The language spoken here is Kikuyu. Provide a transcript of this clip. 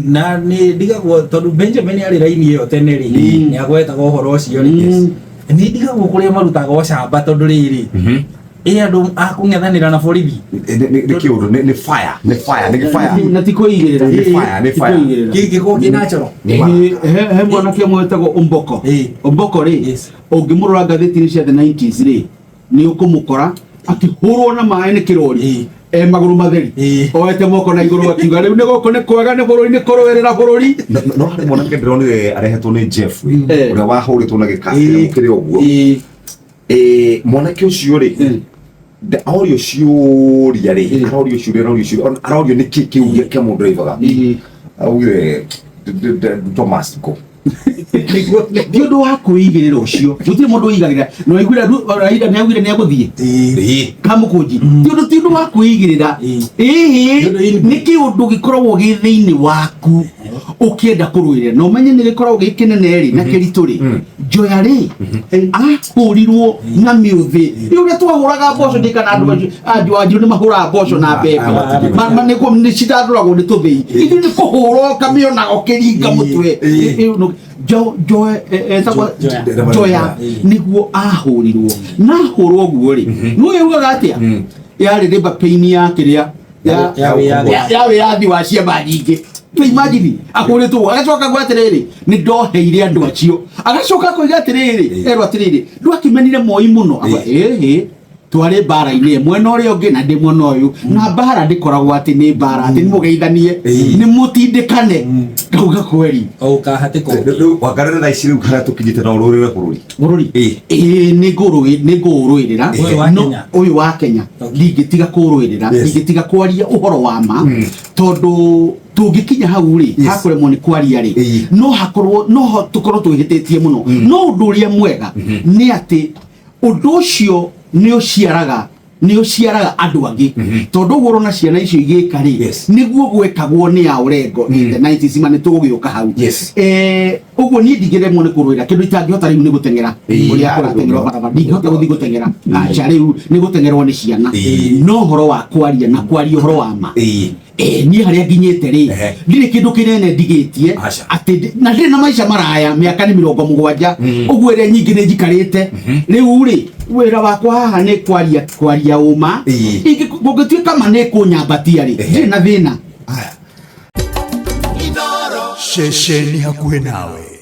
Na nĩ ndigagwo tondũ Benjamin arĩ raini ĩyo tene rĩ, nĩ agwetaga ũhoro ũcio rĩ, nĩ ndigagwo kũrĩa marutaga ũcamba tondũ rĩrĩ ĩ andũ a kũng'ethanĩra na borithi. Nĩ kĩũndũ, nĩ fire, nĩ fire, nĩ fire. Na ti kwĩigĩrĩra. Nĩ fire, nĩ Ti fire. kwĩigĩrĩra. Gĩgĩkorwo kĩ natural. He mwanake ũmwe wĩtagwo Omboko. Omboko rĩ, ũngĩmũrora ngathĩti-inĩ cia the 90s rĩ, nĩ ũkũmũkora akĩhũrwo na maĩ nĩ kĩrori e magũrũ matheri, oete moko na igũrũ akiuga, "Rĩu nĩ gũkũ nĩ kwega, nĩ bũrũri, nĩ kũrũĩrĩra bũrũri." No harĩ mwanake ndĩronire arehetwo nĩ Jeff ũrĩa wahũrĩtwo na gĩkabira kĩrĩ ũguo. Mwanake ũcio rĩ, arorio ciũria rĩ, arorio ciũria, arorio ciũria, arorio nĩ kĩ kĩu kĩa mũndũ draivaga, augire, "Thomas go." Ti ũndũ wa kwĩigĩrĩra ũcio, gũtirĩ mũndũ wĩigagĩrĩra. Na waiguire Raila nĩ augire nĩ egũthiĩ kamũkũnji. Ti ũndũ wa kwĩigĩrĩra. Nĩ ũndũ Nĩ kĩũndũ gĩkoragwo gĩ thĩinĩ waku ũkĩenda kũrũĩrĩra, na ũmenye nĩ gĩkoragwo gĩ kĩnene rĩ na kĩritũ rĩ. Njoya rĩ, ahũrirwo na mĩũthĩ nĩ ũrĩa twahũraga mboco ndĩ kana andũ acio anjũ anjũ nĩ mahũraga mboco na mbembe. Nĩ cithandũragwo nĩ tũthĩi, ithuĩ nĩ kũhũra ũkamĩonaga ũkĩringa mũtwe. Etagwo Njoya. Njoya nĩguo ahũrirwo, na ahũrwo ũguo rĩ, nĩ ugaga atĩa yarĩ labour pain ya kĩrĩa Ya wĩyathi. Ya wĩyathi wa ciama nyingĩ. To imagine ahũrĩtwo, agacoka gwa atĩrĩrĩ, "Nĩ ndoheire andũ acio." Agacoka akoiga atĩrĩrĩ, erwo atĩrĩrĩ, "Ndwakĩmenire Moi mũno?" Akauga, "Ĩhĩ, twarĩ mbara-inĩ mwena ũrĩa ũngĩ na ndĩ mwena ũyũ, na mbara ndĩkoragwo atĩ nĩ mbara atĩ nĩ mũgeithanie, nĩ mũtindĩkane." Ngauga kweri. O ũkahatĩkwo. Rĩu wangarĩre thaa ici rĩu harĩa tũkinyĩte no ũrũĩrĩre bũrũri? Bũrũri? Ĩĩ, nĩ ngũũrũĩrĩra. Ũyũ wa Kenya? Ũyũ wa Kenya ndingĩtiga kũũrũĩrĩra. Ndingĩtiga kwaria ũhoro wa ma, tondũ tũngĩkinya hau rĩ, hakũremwo nĩ kwaria rĩ, no hakorwo no tũkorwo twĩhĩtĩtie mũno. No ũndũ ũrĩa mwega nĩ atĩ ũndũ ũcio nĩ ũciaraga andũ angĩ, tondũ ũguo ũrona ciana icio igĩka rĩ, nĩguo gwekagwo nĩ a ũrengo in the 90s. Ma nĩ tũgũgĩũka hau. Ũguo niĩ ndingĩremwo nĩ kũrũĩra. Kĩndũ itangĩhota rĩu nĩ gũteng'era ũrĩa kũrateng'erwo barabara. Ndingĩhota gũthiĩ gũteng'era, aca, rĩu nĩ gũteng'erwo nĩ ciana. No ũhoro wa kwaria na kwaria ũhoro wa ma, niĩ harĩa nginyĩte rĩ, ndirĩ kĩndũ kĩnene ndigĩtie. Aca. Atĩ na ndirĩ na maica maraya, mĩaka nĩ 70 ũguo, ĩrĩa nyingĩ nĩ njikarĩte. Rĩu rĩ, wĩra wakwa haha nĩ kwaria, kwaria ũma. Kũngĩtuĩka ma nĩ kũnyambatia rĩ, ndirĩ na thĩna. Aya. Ceceni hakuhĩ nawe.